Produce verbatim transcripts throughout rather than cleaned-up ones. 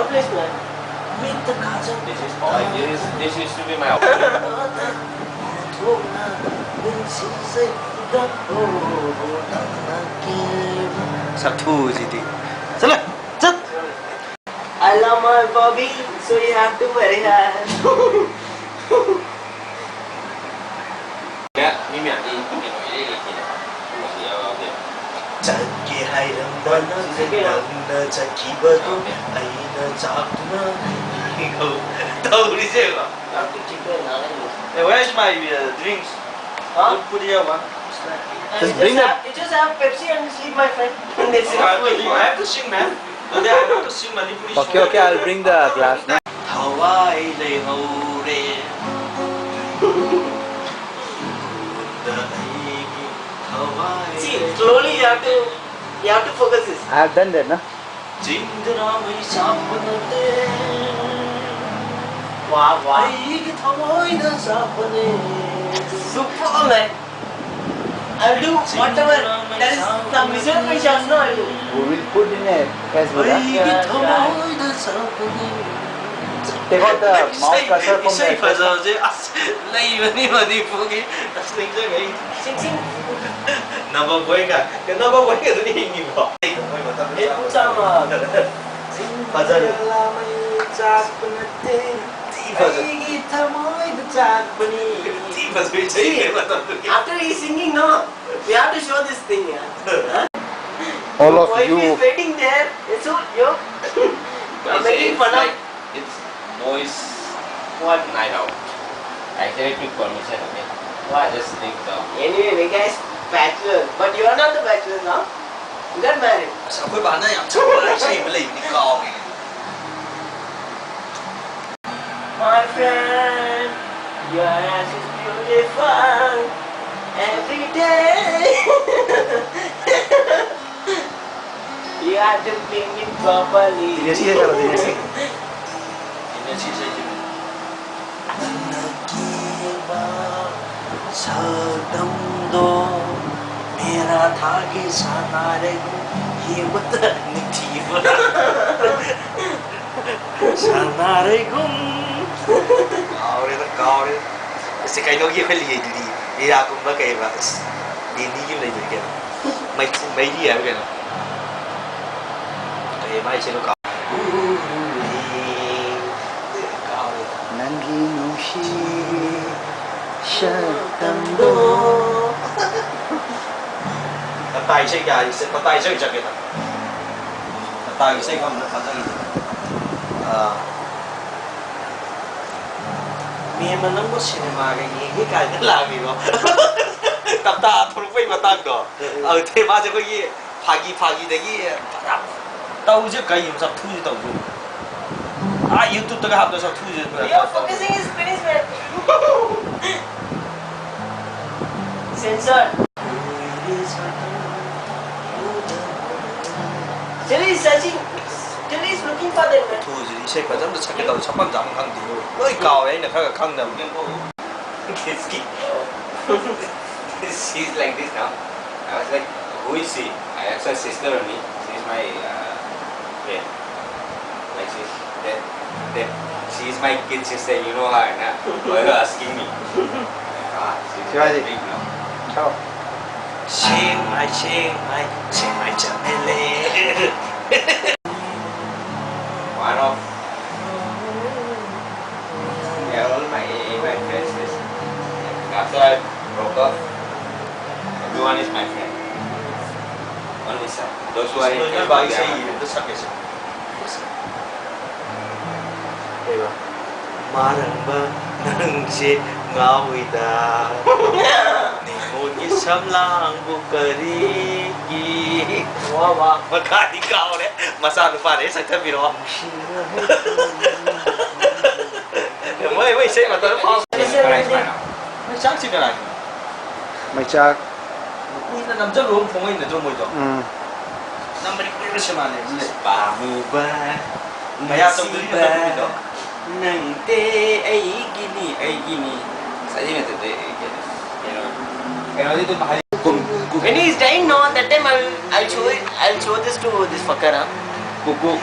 Replacement. This is all I, this, this used to be my outfit. ꯁꯛꯊꯨꯁꯤꯗꯤ꯫ ꯆꯠꯂꯣ꯫ ꯆꯠ꯫ I love my Bobby, so you have to marry her. ꯃꯤ ꯃꯌꯥꯝꯗꯤ ꯀꯩꯅꯣ ꯏꯔꯩ ꯂꯩꯇꯦꯅꯦ꯫ ꯆꯠꯀꯦ ꯍꯥꯏꯔꯝꯕ ꯅꯪꯅ ꯆꯠꯈꯤꯕꯗꯨ ꯑꯩꯅ ꯆꯥꯛꯇꯨꯅ ꯇꯧꯔꯤꯁꯦ ꯌꯦꯡꯉꯣ꯫ Hey, where's my uh, drinks? Huh? Put, put here one. Just bring the. Just have, just have Pepsi and sleep, my friend. And this is. I have to, I have to sing, man. Today I have to sing Manipuri song. Okay, okay, I'll bring the glass. ꯊꯋꯥꯏ ꯂꯩꯍꯧꯔꯦ ꯈꯨꯠꯇ ꯑꯩꯒꯤ ꯊꯋꯥꯏ. See, slowly you have to, you have to focus this. I have done that, na? ꯆꯤꯡꯗ ꯃꯩ ꯆꯥꯛꯄ ꯅꯠꯇꯦ. Wow, wow. ꯑꯩꯒꯤ ꯊꯃꯣꯏꯗ ꯆꯥꯛꯄꯅꯦ. Super, man. I'll do whatever. That is the visual precious, no, I'll do. We will put in a Facebook, huh? ꯑꯩꯒꯤ ꯊꯃꯣꯏꯗ ꯆꯥꯛꯄꯅꯦ. Take out the mouse cursor from the. ꯏꯁꯩ ꯐꯖꯕꯁꯦ ꯑꯁ ꯂꯩꯕꯅꯤ ꯃꯅꯤꯄꯨꯔꯒꯤ꯫ ꯑꯁ ꯅꯤꯡꯁꯤꯡꯉꯛꯏ꯫ ꯁꯤꯡ ꯁꯤꯡ꯫ ꯅꯕ ꯕꯣꯏꯒ ꯅꯕ ꯕꯣꯏꯒ ꯑꯗꯨꯝ ꯍꯤꯡꯉꯤꯕꯣ? ꯃꯣꯏ ꯃꯇꯝꯗ ꯑꯦ, ꯄꯨꯡ ꯆꯥꯝꯃ꯫ ꯐꯖꯔꯦ꯫ ꯆꯥꯛꯄ ꯅꯠꯇꯦ꯫ ꯊꯤ ꯐꯖꯔꯦ꯫ ꯑꯩꯒꯤ ꯊꯃꯣꯏꯗ ꯆꯥꯛꯄꯅꯤ꯫ ꯊꯤ ꯐꯖꯕ ꯏꯁꯩꯅꯦ ꯃꯇꯝꯗꯨꯒꯤ꯫ After he singing, no, we have to show this thing, yeah. All of you. Wife is waiting there. It's so, yo. I'm making fun of. It's boys' night out. I actually took permission, okay? What? I just think, uh, anyway, we guys bachelor, but you are not the bachelor now. You got married. ꯑꯁ, ꯑꯩꯈꯣꯏ ꯕꯥꯅ ꯌꯥꯝ ꯁꯛꯄ ꯏꯁꯩ ꯑꯃ ꯂꯩꯕꯅꯤ, ꯀꯥꯎꯔꯦ꯫ My friend, your ass is beautiful every day. You have to clean it properly. Serious ꯀꯌꯥ ꯇꯧꯔꯗꯤ ꯉꯁꯤ? ꯁꯤꯔꯤꯌꯁ ꯏꯁꯩꯁꯤꯕꯨ꯫ ꯅꯪꯅ ꯀꯦꯕ ꯁꯛꯇꯝꯗꯣ ꯃꯦꯔꯥ ꯊꯥꯒꯤ ꯁꯥꯅꯥꯔꯦ ꯌꯦꯡꯕꯗ ꯅꯤꯡꯊꯤꯕ꯫ ꯁꯥꯟꯅꯔꯩꯒꯨꯝ꯫ ꯀꯥꯎꯔꯦꯗ, ꯀꯥꯎꯔꯦꯗ꯫ ꯑꯁ, ꯀꯩꯅꯣꯒꯤ ꯑꯩꯈꯣꯏ ꯂꯤꯗꯨꯗꯤ, ꯂꯤꯂꯥꯀꯨꯝꯕ ꯀꯩꯕ? ꯑꯁ, ꯗꯦꯅꯤꯒꯤ ꯑꯃ ꯂꯩꯕꯅꯤ ꯀꯩꯅꯣ꯫ ꯃꯩ-, ꯃꯩꯔꯤ ꯍꯥꯏꯕ ꯀꯩꯅꯣ꯫ ꯀꯩ ꯃꯥꯏ ꯏꯁꯩꯅꯣ ꯀꯥꯎ-, ꯀꯥꯎꯔꯦꯗ꯫ ꯅꯪꯒꯤ ꯅꯨꯡꯁꯤ ꯁꯛꯇꯝꯗꯣ꯫ ꯇꯥꯏ ꯏꯁꯩ ꯀꯌꯥ, ꯇꯥꯏ ꯏꯁꯩ ꯆꯠꯀꯦ ꯇꯧ꯫ ꯇꯥꯡ ꯏꯁꯩ ꯈꯪꯕꯗ ꯊꯥꯖꯈꯤꯗꯦ꯫ ꯑꯥ꯫ ꯃꯦꯝꯃ ꯅꯪꯕꯨ ꯁꯤꯅꯦꯃꯥꯒ ꯌꯦꯡꯒꯦ ꯀꯥꯏꯅ ꯂꯥꯛꯑꯝꯃꯤꯀꯣ꯫ ꯇꯞꯇꯥ ꯊꯣꯛꯂꯛꯄꯩ ꯃꯇꯥꯡꯗꯣ꯫ ꯑꯗꯨꯗꯩ ꯃꯥꯁꯦ ꯑꯩꯈꯣꯏꯒꯤ ꯐꯥꯒꯤ ꯐꯥꯒꯤꯗꯒꯤ ꯇꯧꯁꯦ ꯀꯩ ꯆꯥꯛꯊꯨꯁꯦ ꯇꯧꯁꯦ꯫ ꯑꯥ, YouTube-ꯇꯒ ꯍꯥꯞꯇ ꯆꯥꯛꯊꯨꯁꯦ꯫ Your focusing is finished, man. Sensor. Still is searching. Still is looking for that man. ꯊꯨꯁꯤꯗꯤ ꯏꯁꯩ ꯐꯖꯅ ꯁꯛꯀꯦ ꯇꯧꯔ ꯁꯛꯐꯝ ꯆꯥꯐꯝ ꯈꯪꯗꯦ꯫ ꯂꯣꯏ ꯀꯥꯎꯔꯦ ꯑꯩꯅ ꯈꯔ ꯈꯔ ꯈꯪꯗꯕꯅꯦ꯫ She's like this now. I was like, "Who is she?" I asked her sister only. She's my uh, friend. Like she's that that she's my kid sister. You know her, na? Why you asking me? Ah, she's Shivaji. Big now. Ciao। She my, she my, she my chamele. One of, they are all my, my friends. After I broke up, everyone is my friend. Only some. Those who are in, they are my friends. ꯀꯩꯕ? ꯃꯥꯔꯪꯕ ꯅꯪꯁꯦ ꯉꯥꯎꯏꯗ꯫ ꯅꯤꯉꯣꯜꯒꯤ ꯁꯝꯂꯥꯡꯕꯨ ꯀꯔꯤꯒꯤ? ꯋꯥ, ꯋꯥ꯫ ꯃꯈꯥꯗꯤ ꯀꯥꯎꯔꯦ꯫ ꯃꯆꯥꯅꯨꯄꯥꯅ ꯍꯦꯛ ꯁꯛꯊꯕꯤꯔꯛꯑꯣ꯫ ꯃꯣꯏ, ꯃꯣꯏ ꯏꯁꯩ ꯃꯇꯝꯗ ꯐꯥꯎ-, ꯃꯣꯏ ꯆꯥꯛꯁꯤ ꯀꯅꯥꯒꯤꯅꯣ? ꯃꯩꯆꯥꯛ꯫ ꯀꯨꯏꯅ ꯅꯝꯖꯜꯂꯨꯔ ꯐꯣꯡ ꯍꯩꯅꯗ꯭ꯔꯣ ꯃꯣꯏꯗꯣ? ꯎꯝ꯫ ꯅꯝꯕꯗꯤ ꯀꯨꯏꯔꯕ ꯁꯤꯃꯥꯅꯦ꯫ ꯄꯥꯝꯃꯨꯕ ꯃꯌꯥ ꯇꯧꯗꯣꯏꯅꯤ ꯅꯨꯡꯁꯤꯕ ꯇꯧꯗꯣꯏꯗꯣ꯫ ꯅꯪꯗꯦ ꯑꯩꯒꯤꯅꯤ, ꯑꯩꯒꯤꯅꯤ꯫ ꯉꯁꯥꯏꯗꯤ ꯅꯠꯇꯗꯦ, ꯑꯩ ꯀꯩꯅꯣ, ꯀꯩꯅꯣ, ꯀꯩꯅꯣꯗꯤ ꯑꯗꯨꯝ ꯍꯥꯏ-, ꯀꯨꯝ-, ꯀꯨꯝ-, When he is dying, no, that time I'll, I'll show it, I'll show this to this fucker, huh? ꯀꯨ-, ꯀꯨ-,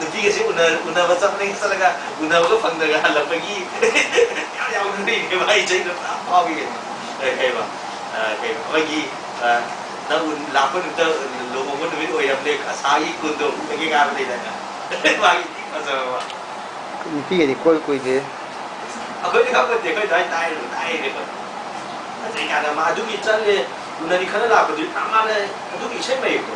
ꯅꯨꯄꯤꯒꯁꯦ ꯎꯅ-, ꯎꯅꯕ ꯆꯠꯄꯅꯦ, ꯆꯠꯂꯒ ꯎꯅꯕꯒ ꯐꯪꯗ꯭ꯔꯒ ꯍꯜꯂꯛꯄꯒꯤ ꯌꯥꯝ ꯌꯥꯎꯅꯔꯤꯅꯦꯕ꯫ ꯑꯩ ꯆꯍꯤꯗꯣ ꯄꯨꯔꯥ ꯐꯥꯎꯏ ꯀꯩꯅꯣ꯫ ꯑꯦ, ꯀꯩꯕ? ꯑ, ꯀꯩꯕ? ꯑꯩꯈꯣꯏꯒꯤ, ꯑ, ꯅꯪ ꯎꯟ-, ꯂꯥꯛꯄ ꯅꯨꯃꯤꯠꯇ ꯂꯨꯍꯣꯡꯕ ꯅꯨꯃꯤꯠ ꯑꯣꯏꯔꯝꯂꯦ, ꯑꯁꯥꯒꯤ ꯀꯨꯟꯗꯣ ꯎꯅꯒꯦ ꯀꯥꯏꯕ ꯂꯩꯗꯥꯏꯅꯦ? ꯃꯥꯒꯤ ꯐꯖꯕ ꯑꯃ꯫ ꯅꯨꯄꯤꯒꯗꯤ ꯀꯣꯏ ꯀꯣꯏꯗꯦ꯫ ꯑꯩꯈꯣꯏꯗꯤ ꯈꯪꯄꯣꯟꯇꯦ, ꯑꯩꯈꯣꯏ ꯑꯗꯨꯃꯥꯏꯅ ꯇꯥꯏꯔꯤꯕ, ꯇꯥꯏꯔꯤꯕ꯫ ꯑꯗꯩ ꯀꯥꯟꯗ ꯃꯥ ꯑꯗꯨꯒꯤ ꯆꯠꯂꯦ, ꯎꯅꯅꯤ ꯈꯟꯅ ꯂꯥꯛꯄꯗꯨꯗꯤ ꯄꯨꯔꯥ ꯃꯥꯅ ꯑꯗꯨꯒꯤ ꯏꯁꯩ ꯃꯌꯦꯛꯇꯣ꯫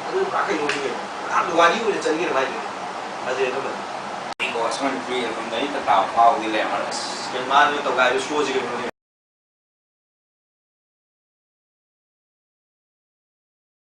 ꯑꯗꯨ ꯄꯨꯔꯥ ꯀꯩꯅꯣꯅꯤ ꯀꯩꯅꯣ꯫ ꯄꯨꯔꯥ ꯋꯥꯔꯤ ꯑꯣꯏꯅ ꯆꯠꯅꯤꯡꯉꯦ ꯑꯗꯨꯃꯥꯏꯅ ꯇꯧꯔꯗꯤ꯫ ꯐꯖꯩ ꯑꯗꯨꯝꯕꯗꯣ꯫ ꯀꯣ, ꯑꯁ, ꯃꯅꯤꯄꯨꯔꯤ ꯑꯦꯜꯕꯝꯗ ꯑꯩ ꯇꯇꯥ ꯐꯥꯎꯗꯤ ꯂꯩꯔꯝꯃꯔꯣꯏ꯫ ꯑꯁ꯫ ꯀꯩꯅꯣ ꯃꯥꯅ ꯇꯧꯒꯥꯏꯕ ꯁꯣꯁꯤ ꯀꯩꯅꯣꯅꯦ꯫